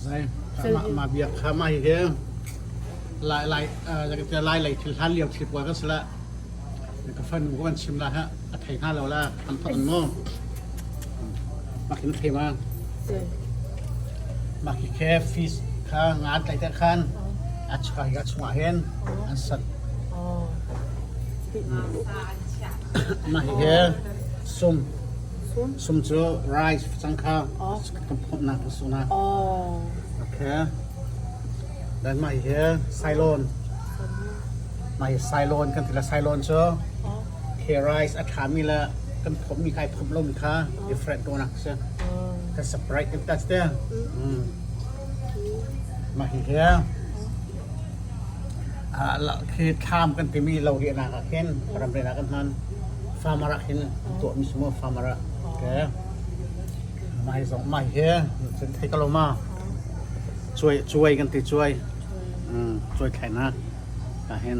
ມາ ມາບຽກຂ້າມາເຮັດ ຫຼາຍ ຫຼາຍ ເອີ ລາຍ ຫຼາຍ ຫຼາຍ ທີລະເລວ ທີລະປອຍກໍຊິລະ ແລ້ວກໍຟັງ ກໍມັນຊິມລະ ອະໄທໜ້າລາວລະ ຄຳພັດອັນໂມ ມາກິນເພມາ ມາກິນແຄຟິຊ ຂ້າງານໄຕແຕະຄັນ ອັດສະກາຍ ອັດສະມາເຫັນ ອັນສັດ ມາເຮັດເຮັດ ຊຸມ ຊຸມ ຊຸມຈູ ໄຣສ໌ ສັງຄາ ອໍ ກັບພົບນາ ສຸນາ ອໍ ໂອເຄ ແລ້ວມາເຮັດເຮັດ ໄຊໂລນ ມາເຮັດໄຊໂລນກັນ ທີລະໄຊໂລນຊູ ອໍ ເຄ ໄຣສ໌ ອາ ຖາມມີລະ ກັນພົບ ມີໃຄພົບລົມຄ່າ ອໍ ດີເຟຣນໂຕນະ ອໍ ກັນສະປຣາຍກັນຕັດເຕ ອືມ ມາເຮັດເຮັດ ອ່າ ລະເຄທາມກັນທີ່ມີເຫຼົ່າເຮນາກະເຫັນ ອືມ ຣຳເຣນາກັນຫັ້ນ ຟາມາຣະເຫັນ ອໍ ຕົວມີສະໂມຟາມາຣະ ອໍ ໂອເຄ ມາເຮັດສອງ ມາເຮັດເຮັດ ເສັ້ນໄທກະໂລມາ ອໍ ຊ່ວຍ ຊ່ວຍກັນຕິ ຊ່ວຍ ຊ່ວຍ ອືມ ຊ່ວຍໄທນາກະເຫັນ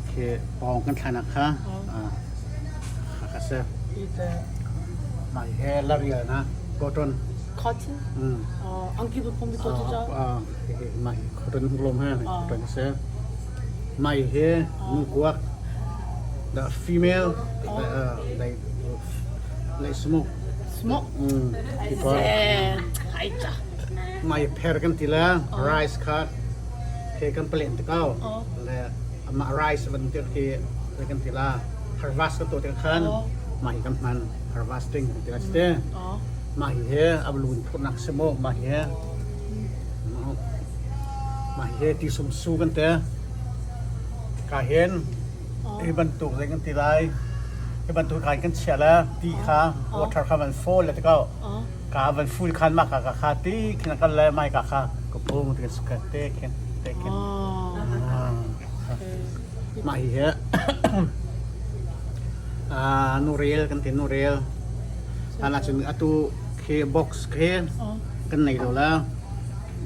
ເຄປອງກັນໄທນາກະ ອໍ ອ່າ ຄາເຊ ມາເຮັດເຮັດ ລາເຣຍນະ ໂກດເທິນ ຄອດເທິນ ອືມ ອໍ ອັງກິດເປັນຄົນມີໂກດເທິນ ອ່າ ມາເຮັດເຮັດ ມາເຮັດເຮັດ ຄອດເທິນ ລົມແຮງ ອໍ ຄອດເທິນເຊ ມາເຮັດເຮັດ ອໍ ມືກວາກ the female ອໍ ເອີ ໄດ້ ໄດ້ສະໂມກ ສະໂມກ ອືມ ທີ່ກ່ອນ ເອີ ໄອຈະ ມາເຮັດເຮັດ ເພຣກັນຕິລາ ອໍ ໄຣສ໌ ຄາດ ເພກັນປະເລັນຕະເກົ້າ ອໍ ແລະ ມາໄຣສ໌ ວັນເຕັດເຄ ເພກັນຕິລາ ຮາວເວສກັນໂຕຕະຄັນ ອໍ ມາເຮັດກັນມັນ ຮາວເວສຕິງ ກັນຕິລາສະເຕ ອໍ ມາເຮັດເຮັດ ອາບລູນໂພດນັກສະໂມກ ມາເຮັດເຮັດ ມາເຮັດເຮັດ ຕີຊຸມຊູກັນເຕ ກາເຫັນ ອໍ ເຮັດບັນຕຸກໃສ່ກັນຕິລາຍ ເຮັດບັນຕຸກການກັນເຊຍລະ ຕີຄາ ອໍ ວອເທີຄາ ວັນໂຟລ ແລະ ຕະເກົ້າ ອໍ ກາວັນຟູລຄັນມາກະ ກະຄາຕີຄິນກັນແລໄມກະຄາກະໂປງເຕສະເກີດເຕເຄັນເຕເຄັນ ອໍ ມາເຮັດເຮັດ ອ່າ ນູເຣລກັນເຕນູເຣລ ອັນນັ້ນອາຕູເຄບັອກເຄ ອໍ ກັນໃນໂດລາ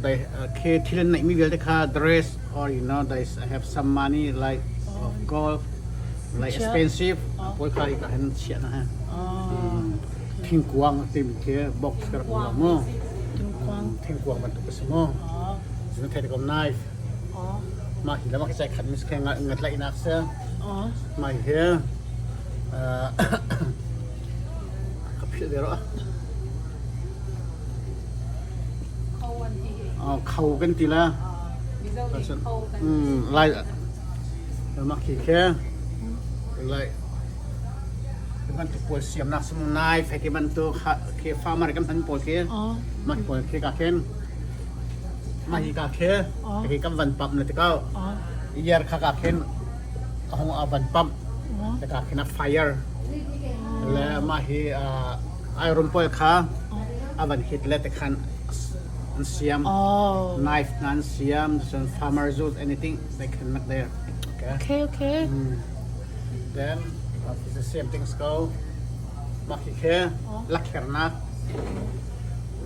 ໄດ້ ເຄທີລະໄນມີເວລແຕ່ຄາເດຣສ ອໍ you know they have some money like ອໍ gold like expensive ອໍ ໂອເຄ ກະເຫັນເຊຍນະຮະ ອໍ ອືມ ທິງກວາງຕິມເຄບັອກກະລະໂມ ທິງກວາງ ທິງກວາງບັນທຸກກະສະໂມ ອໍ ຊິມາເທດກັບໄນຟ໌ ອໍ ມາເຮັດລະມາໃສ່ຂັນມິສແຄງເງິນໄລນັກເຊ ອໍ ມາເຮັດ ເອີ ກັບເພດເດລະ ເອົາເຂົ້າກັນຕິລະ ອືມ ຫຼາຍ ມາເຄ ເຄ ຫຼາຍ ມັນໂປລຊຽມນັກສະມຸນໄພທີ່ມັນໂຕເຄຟາມາໄດ້ກຳພັນໂປລເຄ ມັນໂປລເຄກາເຄນ ມາຮີກາເຄ ເຄກຳວັນປັບເນຕະເກົ້າ ເຢຍກາເຄນ ຂອງອາວັນປັບ ແລະກາເຄນໄຟເຢ ແລະມາຮີ ອາ ໄອຣອນໂປລຄາ ອາວັນເຮັດແລະແຕ່ຄັນ ອັນຊຽມ ໄນຟ໌ ງານຊຽມ ສ່ວນ farmer use anything they can make there ໂອເຄ ໂອເຄ then the same things go ມາຄີເຄ ລັກເຄນາ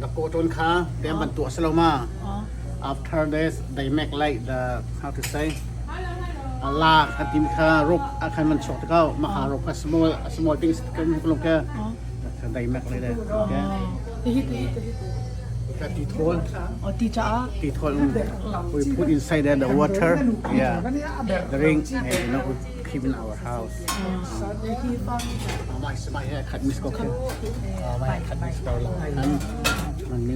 ລະໂກໂຕນຄາ ແຕ່ບັນຕົວສະເລົມາ after this they make like the how to say ອາ ລາກ ອາ ຕິມຄາ ລົກ ອາ ຄັນມັນຊອກຕະເກົ້າ ມາຄາລົກ small small things ເປັນລົງແກ ໄດ້ແມັກເລີຍເດ້ ໂອເຄ ກະຕີໂທນ ອໍ ຕີຈາ ຕີໂທນ we put inside there the water yeah drink and you know we keep in our house ເອົາມາໃຫ້ສະບາຍ ຄັດມິສກໍຄື ເອົາມາໃຫ້ຄັດມິສກໍລະ ມັນມີ